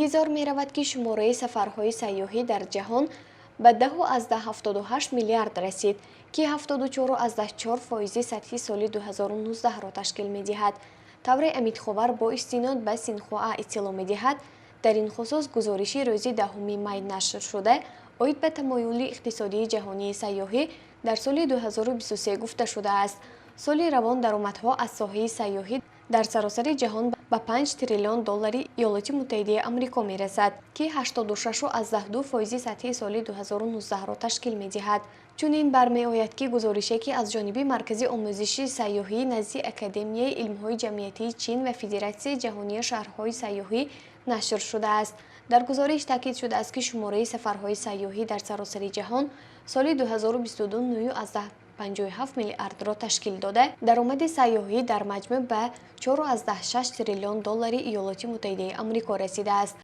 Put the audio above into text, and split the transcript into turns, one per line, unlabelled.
Интизор меравад, ки шумораи сафарҳои сайёҳӣ дар ҷаҳон ба 10,78 миллиард расид, ки 74,4 фоизи сатҳи соли 2019-ро ташкил медиҳад. Тавре Амидховар бо истинод ба Синхуа иттилоъ медиҳад, дар ин хусус гузориши рӯзи 10 май нашршуда оид ба тамоюли иқтисодии ҷаҳонии сайёҳӣ дар соли 2023 гуфта шудааст. Соли равон даромадҳо аз соҳаи сайёҳӣ дар саросари ҷаҳон ба 5 триллион доллари Иёлоти Муттаҳидаи Амрико мерасад, ки 86,2 фоизи сатҳи соли 2019-ро ташкил медиҳад. Чунин бармеояд, ки гузорише, ки аз ҷониби Маркази омӯзиши сайёҳӣ назди Академияи илмҳои ҷамъиятии Чин ва Федератсияи ҷаҳонии шаҳрҳои сайёҳӣ нашр шудааст. Дар гузориш таъкид шудааст, ки шумораи сафарҳои сайёҳӣ дар саросари ҷаҳон соли 2022 9,57 миллиардро ташкил дода, даромади сайёҳӣ дар маҷмӯъ ба 4,6 триллион доллари Иёлоти Муттаҳидаи Амрико расидааст.